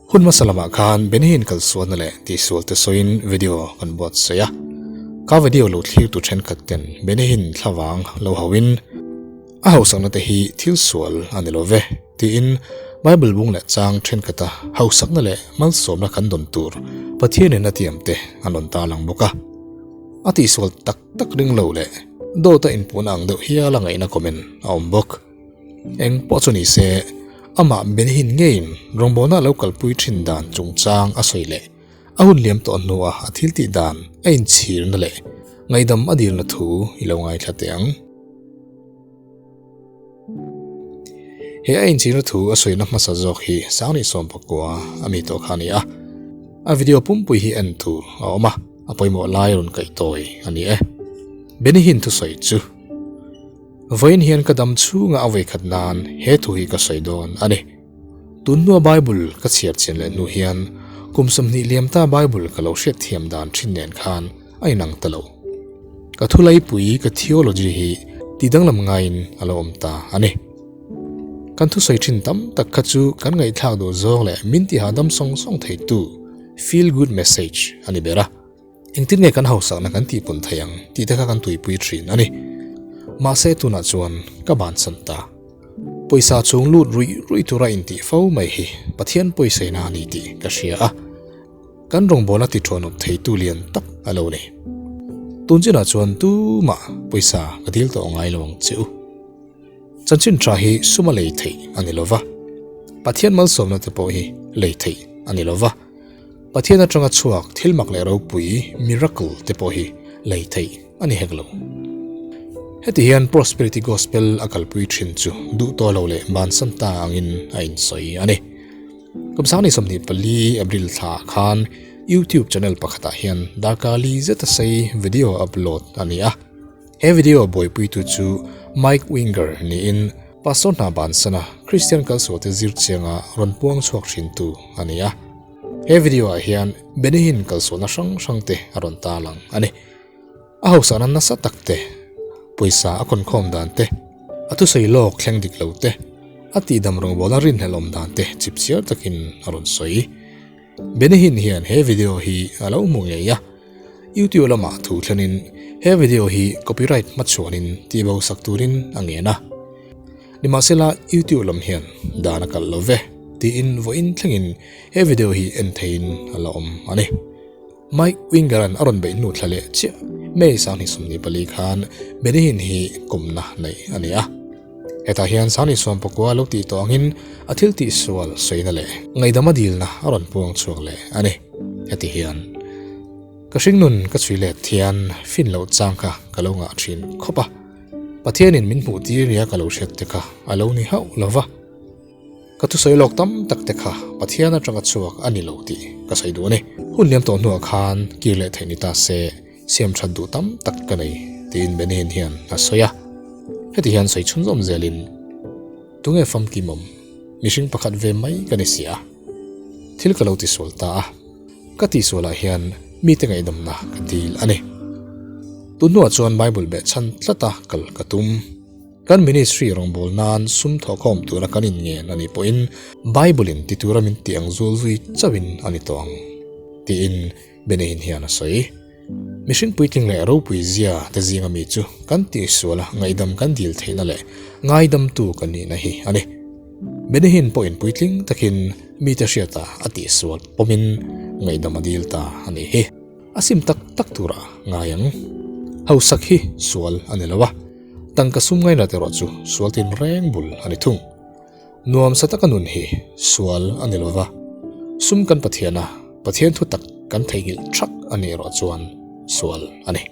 Hun hmasa lamah khan Benny-in kalsualna leh tihsualte sawiin video kan buatsaih a. Kha video lo thlir tu thenkhat ten Benny-in thlavang lo hauhin a hausakna te hi thil sual a ni lo ve tiin Bible bung leh chang thenkhat a hausakna leh malsawmna kan dawn tur Pathianin a tiam te an rawn tarlang bawk a. A tihsual tak tak ring lo leh dawt a inpuhna ang deuh hial a ngaihna comment a awm bawk. Eng pawh chu ni se, amah Benhin ngeiin rawngbawlna a lo kalpui thin dan chungchang a sawi leh a hun liam tawh hnua a thil tih dan a inchhirna leh ngaihdam a dilna thu i lo ngaithla teh ang. He a inchhirna thu a sawina hmasa zawk hi Sangni Sawmpakua a mi tawh kha a ni a, a video pumpui hi en tur a awm a, a pawimawh lai rawn kaih tawi a ni e. Benihin thusawi chu. Vawiin hian ka dam chhunga a vawikhat nan he thu hi ka sawi dawn a ni. Tun hnua Bible ka chhiar chian leh hnu hian kum 20 liam ta Bible ka lo hriat thiam dan thin nen khan a inang ta lo. Ka thulaipui ka theology hi ti danglam ngaiin a lo awm ta a ni. Kan thusawi thin tam tak kha chu kan ngaihthlak duh zawng leh min ti hahdam sawng sawng theitu feel good message a ni ber a. Engtin nge kan hausakna kan tihpun thei ang tih te kha kan tuipui thin a ni. Mahse tunah chuan ka bansan ta. Pawisa chung lut ruih ruih tura intih fo mai hi Pathian pawisaina a ni tih ka hria a. Kan rawngbawlna ti thuanawp theitu lian tak a lo ni. Tun chinah chuan tumah pawisa ka dil tawh ngai lo ang che u. Chanchin tha hi suma lei theih a ni lova. Pathian malsawmna te pawh hi lei theih a ni lova. Pathian atanga chhuak thil mak leh ropui, miracle, te pawh hi lei theih a ni hek lo. Heti hian Prosperity Gospel a kalpui thin chu duh tawh lo leh bansan ta angin a insawi a ni. Kum 24 April thla ah khan YouTube channel pakhatah hian darkar li zeta sei video upload a ni a. He video buaipuitu chu Mike Winger niin Pastor hna bansana Kristian kalsualte zir chianga rawn puang chhuak thintu a ni a. He video ah hian Benny-in kalsualna hrang hrang te a rawn tarlang a ni. A hausakna nasa tak te, pawisa a khawnkhawm dan te, a thusawi lawk thleng dik lo te, a tihdam rawngbawlna rinhlelhawm dan te chipchiar takin a rawn sawi. Benny-in hian he video hi a lo hmu ngei a. YouTube lamah thu thlenin he video hi copyright hmachhuanin tihbo sak turin a ngen a. Nimahsela YouTube lam hian dan a kalh lo ve tiin vawiin thlengin he video hi en theiin a la awm a ni. Mike Winger-a'n a rawn beih hnu thla leh chiah May 24 khan Benny Hinn hi kawmna neih a ni a. Hetah hian 39 lo tih tawh angin a thil tihsual sawina leh ngaihdam a dilna a rawn puang chhuak leh a ni. Heti hian ka hringnun ka chhui let thian fin loh chang kha ka lo ngah thin khawp a, Pathianin min hmuh tir nia ka lo hriat te kha a lo ni hauh lo va. Ka thusawi lawk tam tak te kha Pathian atanga chhuak a ni lo tih ka sawi duh a ni. Hun liam tawh hnuah khan kir leh theih ni ta se siam that duh tam tak ka nei tiin Benin hian a sawi a. Heti hian sawi chhunzawm zelin tunge famkim awm mihring pakhat ve mai ka ni si a. Thil ka lo tisual ta a, ka tihsualah hian mite ngaihdamna ka dil a ni. Tun hnuah chuan Bible behchhan tlata kal ka tum. Kan ministry rawngbâwl nân sum thawhkhâwm tûra kan inngen a nih pawhin Bible-in ti tûra min tih ang zul zui chauhin a ni tawh ang, tiin Benein hian a sawi. Mihring puitling leh ropui zia te zînga mi chu kan tihsuala ngaihdam kan dîl theihna leh ngaidamtu kan nihna hi a ni. Benehin pawhin puitling takin mite hriata a tihsual pawmin ngaihdam a dîl ta a nih hi. A sim tak tak turah ngai ang. Hausak hi sual a ni lo a, tangka sum ngainat erawh chu sual tin reng bul a ni thung. Nuam sa taka nun hi sual a ni lo va, sum kan Pathian a, Pathian thu tak kan theihnghilh thak a nih erawh chuan sual a ni.